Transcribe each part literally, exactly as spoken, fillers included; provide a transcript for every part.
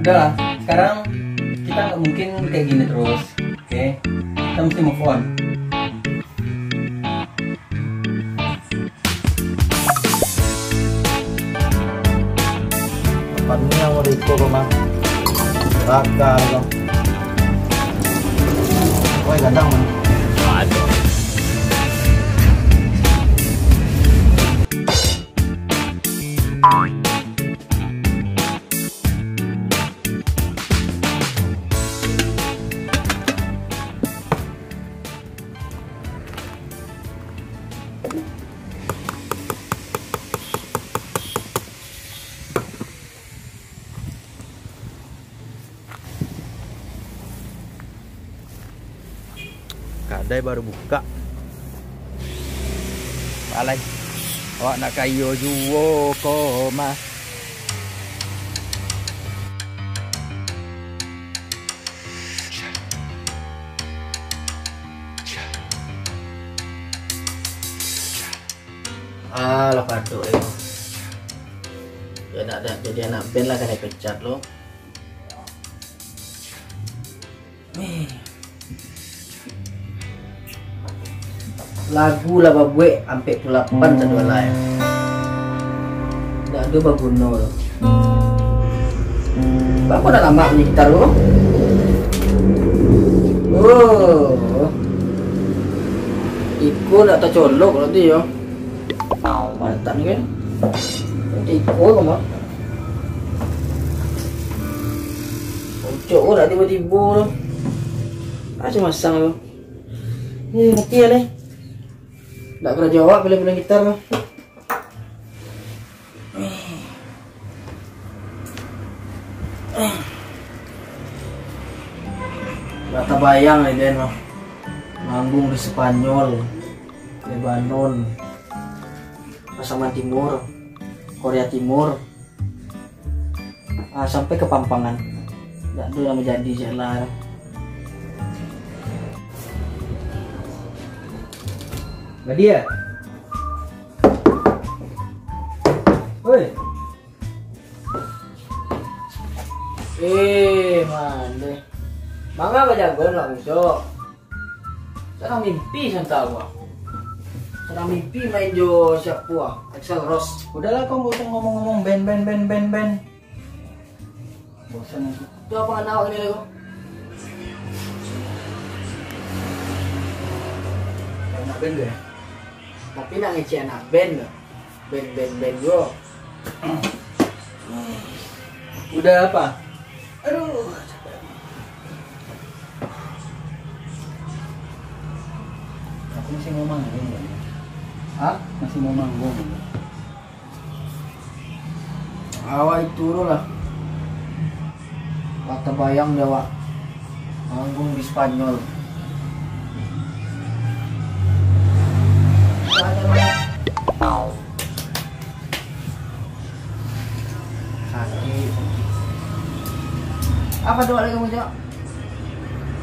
Udah lah, sekarang kita nggak mungkin kayak gini terus. Oke, kita mesti move on. Apa ni yang mau diikut, Bang? Raka, Bang. Woi, gadang, Bang. Aduh. Kadai baru bukak. Alai, awak nak kayo juo ko mah. Alah, paduk yo. Yo nak, nak jadi anak band lah, kanai pecat lo. Lagu lah babuek ampek puluah lapan tadi lah. Ndak ado baguno tu. Baa kok ndak lamak bunyi gitar tu? Oh. Iko ndak tacolok berarti yo. Mantap kan? Iko tu mah. Ocok ko dak tibo-tibo tu. Aja masang tu. Eh, mati lah, leh. Dak karajo awak pilih-pilih gitar tu. Dak tabayang, leh, den, mah. Manggung di Spanyol, Lebanon, Pasaman Timur, Korea Timur. Ah, sampai ka Pampangan. Dak ado nan manjadi, sia lah. Badia. Oi. Eh, mande. Manga bajago nak musuh. Sadang mimpi santa gua. Sadang mimpi main jo siapo ah? Axl Rose. Udahlah, kau nggak usah ngomong-ngomong band, band, band, band, band. Bosan aku. Tu apa anak awak ni lagu? Anak band ke? Tapi nak ngecek anak band ke? Band, band, band juo. Udah apa? Aduh, capek. Aku masih mau manggung, kan? Hah? Masih mau manggung, kan? Awak itu tu lah. Lah tabayang dek awak. Manggung di Spanyol. Sakik. Apa doa lagi kamu, Cok?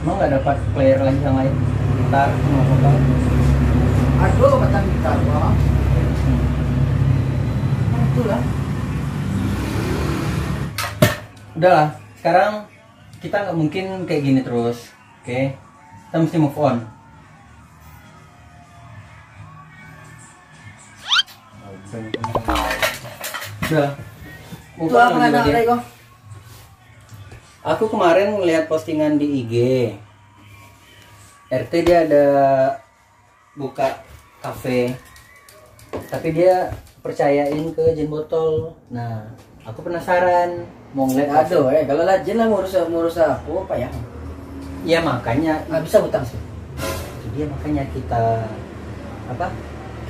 Emang nggak dapat player lagi yang lain? Gitar, sama vokal? Aduh, macam gitar, Bang. Nah, itulah. Udahlah, sekarang kita nggak mungkin kayak gini terus, oke? Kita mesti move on. Udah. Itu apa anak tadi? Aku kemarin ngeliat postingan di I G. R T dia ada buka kafe. Tapi dia percayain ke Jin Botol. Nah, aku penasaran mau ngeliat kafe. Aduh, eh, kalau lah Jin lah ngurus, ngurus apa, apa ya? Ya, makanya. Ah, bisa utang sih. Itu dia, makanya kita, apa,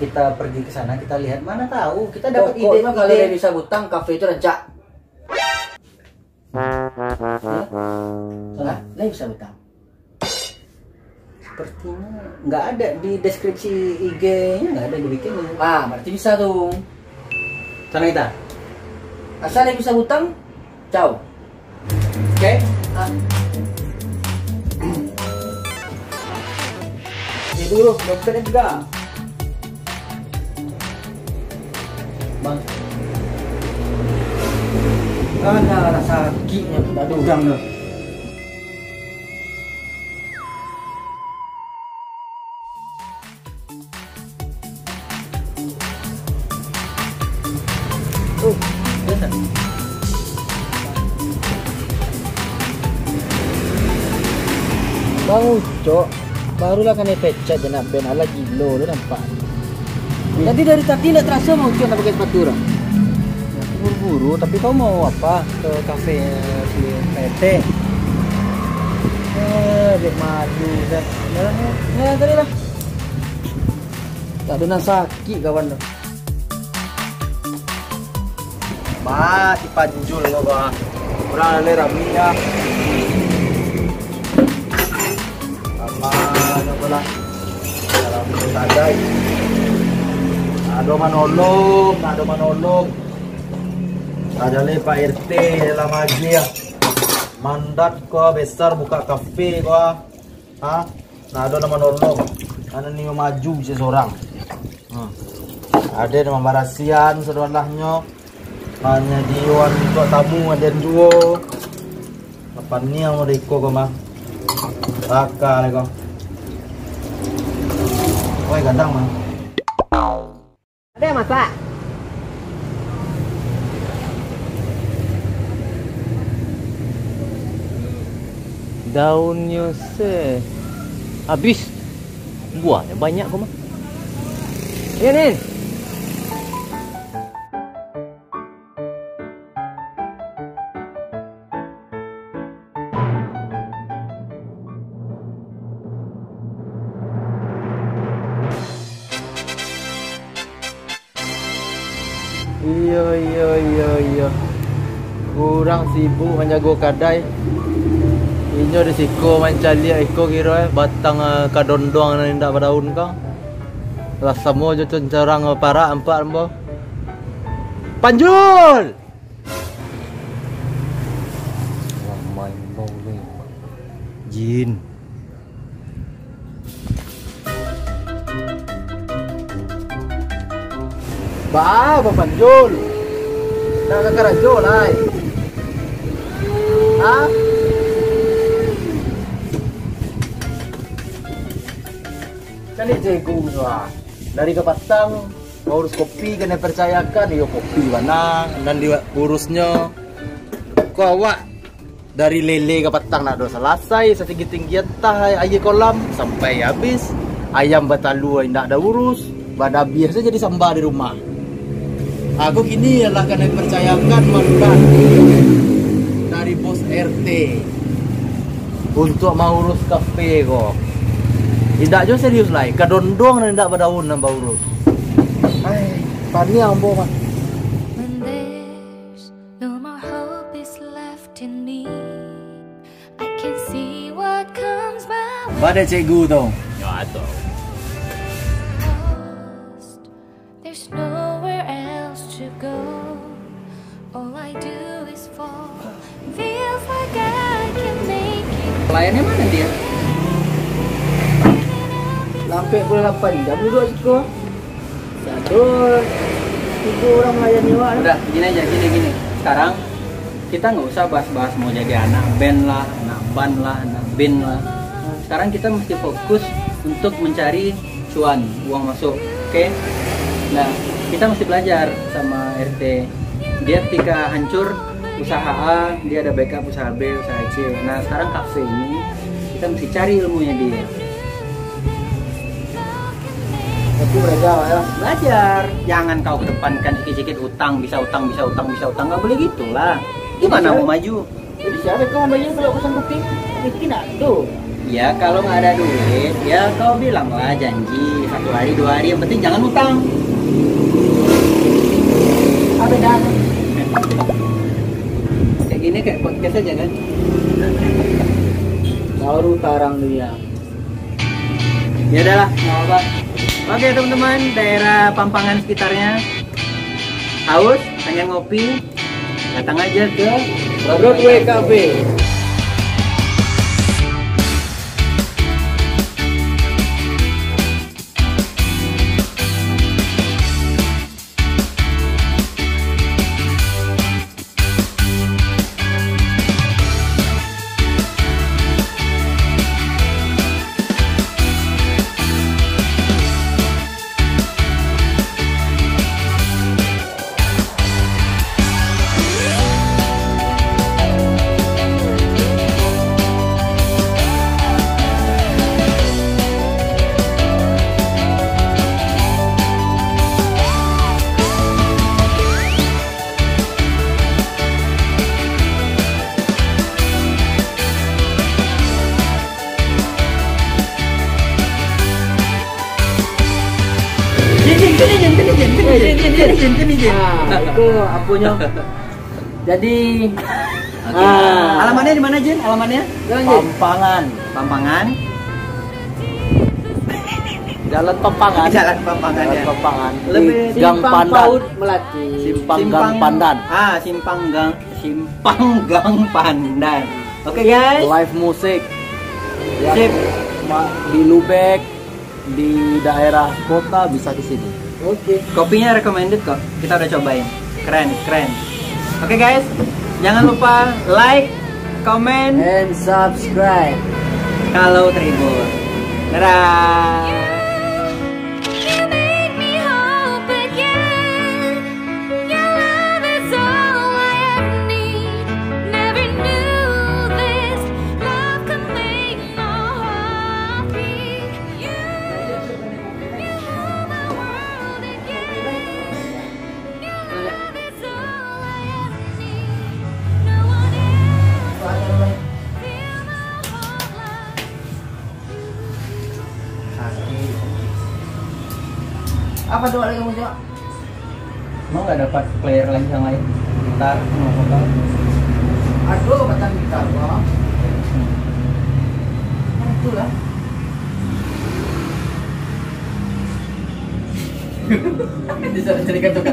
kita pergi ke sana, kita lihat, mana tahu kita dapat ide. Pokoknya kalau dia bisa utang, kafe itu rancak. Hah? Lah, lah bisa utang. Sepertinya nggak ada di deskripsi I G-nya, nggak ada dibikin ya. Ah, berarti bisa tuh. Sana kita. Asal yang bisa utang, ciao. Oke. Ah. Ya dulu, dompetnya juga. Bang. Alah, alah, sakiknyo, tak ado urang doh. Oh, biaso. Bang Ucok, barulah kanai pecat je nak ben, alah gilo lo nampak. Tadi dari tadi ndak taraso Bang Ucok ndak pakai sepatu doh. Buru-buru, tapi kau mau apa ke kafe si P T? Eh, dek malu dah. Yalah, ya, tadi lah. Tak ado nan sakik kawan tu. Bah, si Panjul ko, bah. Urang lalai rami, ah. Sama, nyo ko lah. Dalam ko tadai. Ado manolong, ado manolong. Ado lai Pak R T dalam aje, ah. Mandat ko besar buka kafe ko, ah. Ha? Nah, ado nan manolong. Ado nio maju se sorang. Ha. Ado nan mambarasian sadolahnyo. Manyadioan untuak tamu ado juo. Lapan niang udah iko ko mah. Raka lai ko. Oi, gadang mah. Ado yang masak? Daunnyo se habis. Buahnyo banyak ko mah. Iyo, Nin. Iyo, iyo, iyo, iyo. Urang sibuk manjago kadai. Inyo di siko mancaliak iko kiro, eh, batang, eh, kadonduang nan indak badaun ko. Lah samo jo concorang parak ampak ambo. Panjul! Ramai bau ni. Jin. Ba, Bapanjul. Nak ka karajo lai. Ha? Caliak cegu tu ah. Dari kapatang, maurus kopi kanai percayakan, iyo kopi bana nan diurusnyo. Ko awak dari lele kapatang nak do salasai, satinggi-tinggi atah aia kolam, sampai habis. Ayam batalua indak ada urus, badabiah sajo di samba di rumah. Aku kini ialah kanai percayakan mandat dari bos R T. Untuak maurus kafe ko. Indak jo serius lai, kadonduang nan indak badaun nan baurus. Ai, paniang ambo mah. When there's no more hope is left in me, I can see what comes my way. Ba dek cikgu tu. Yo, ado. Lost. There's nowhere else to go. All I do is fall. Feels like I can make it. Pelayannya mana dia? Sampai pukul lapan jam duduk siko. Sado tigo orang melayani awak. Udah, gini aja, gini, gini. Sekarang kita nggak usah bahas-bahas mau jadi anak band lah, anak ban lah, anak bin lah. Sekarang kita mesti fokus untuk mencari cuan, uang masuk. Oke? Nah, kita mesti belajar sama R T. Dia ketika hancur usaha A, dia ada backup usaha B, usaha C. Nah, sekarang kafe ini kita mesti cari ilmunya dia. Tapi belajar lah ya. Belajar. Jangan kau kedepankan sikit-sikit utang, bisa utang, bisa utang, bisa utang. Nggak boleh gitulah. Gimana mau maju? Jadi siapa kau bayar kalau kosong kuping? Mungkin nak tu. Ya, kalau nggak ada duit, ya kau bilanglah janji satu hari, dua hari. Yang penting jangan utang. Apa dah? Kayak gini kayak podcast aja kan? Baru tarang dia. Ya udahlah, nggak apa-apa. Oke teman-teman, daerah Pampangan sekitarnya, haus, pengen ngopi, datang aja ke Broadway Cafe. Jin, Jin, Jin, Jin, Jin, Jin. Ah, itu apunyo. Jadi, oke. Ah. Alamatnya di mana, Jin? Alamatnya? Jalan, Jin. Pampangan. Pampangan. Jalan Pampangan. Jalan Pampangan, Jalan ya. Pampangan. Di Lebih Gang Simpang Pandan. Paut Melati. Simpang Gang Simpang Pandan. Ah, Simpang Gang, Simpang Gang Pandan. Oke, guys. Live musik. Ya. Sip. Ma-, di Lubek, di daerah kota bisa ke sini. Oke. Kopinya recommended kok. Kita udah cobain. Keren, keren. Oke, guys, jangan lupa like, comment, and subscribe kalau terhibur. Dadah. You make me hope again. Your love is all I ever need. Never knew this love could make my heart beat. You, you rule my world again. Your love is all I ever need. No one else will fill my whole life. Sakit. Apa doa lagi kamu tengok? Emang nggak dapat player lagi yang lain? Gitar, sama vokal? Aduh, batang gitar, Bang. Nah, itulah. Bisa cari tukang.